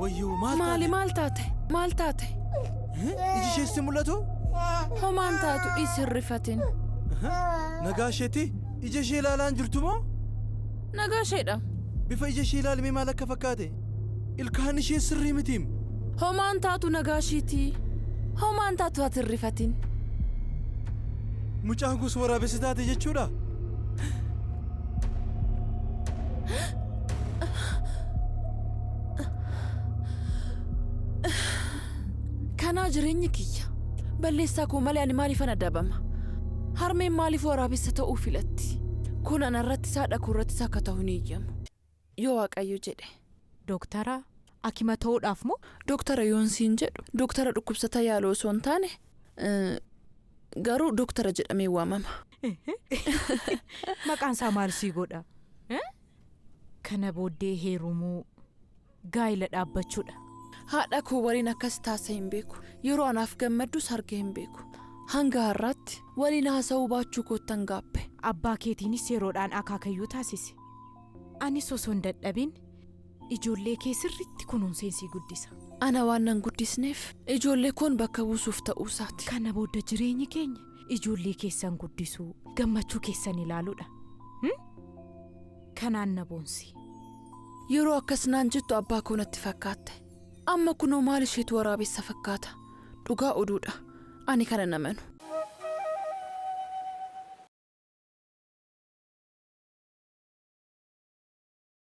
Wayyoo maal Maali taate? maal taate? Maal taate? Iji ishees si mul'atu? Homaan taatu dhiisi hin rifatin. Nagaa isheeti? Ija ishee ilaalaa hin jirtu moo? Nagaa isheedha. Bifa ija ishee ilaalmee maal akka fakkaate? Ilkaan ishee sirrii mitiim. Homaan taatu nagaa ishiiti. Homaan taatu ati hin rifatin. Mucaan kun waraabessa taate jechuudha? Kanaa jireenyi kiyya. Balleessaa koo malee ani maaliifan adabama? Harmeen maaliif waraabessa ta'uu filatti? Kun ana irratti isaa haadha koo irrattis akka ta'u hin eeyyamu. Yoo Waaqayyo jedhe. Dooktara akima ta'uudhaaf moo? Dooktara yoon siin jedhu dooktara dhukkubsataa yaalu osoo hin taane garuu dooktara jedhamee waamama. Maqaan isaa maal sii godha? Kana booddee heerumuu gaa'ila dhaabbachuudha. Haadha koo waliin akkas taasise hin beeku. Yeroo anaaf gammaddus argee hin beeku. Hanga har'aatti waliin haasa'uu baachuu koottan gaabbe. Abbaa keetiinis yeroodhaan akaakayyuu taasise. Anis osoo hin dadhabin ijoollee kee sirriitti kunuunseen sii guddisa. Ana waan nan guddisneef ijoollee koon bakka buusuuf ta'uu isaati. Kana booda jireenyi keenya ijoollee keessan guddisuu, gammachuu keessan ilaaluudha. Kanaan na boonsi. Yeroo akkas naan jettu abbaa koo natti fakkaatte. Amma kunoo maal isheetu waraabessa fakkaata. Dhugaa oduudha. Ani kana namanu.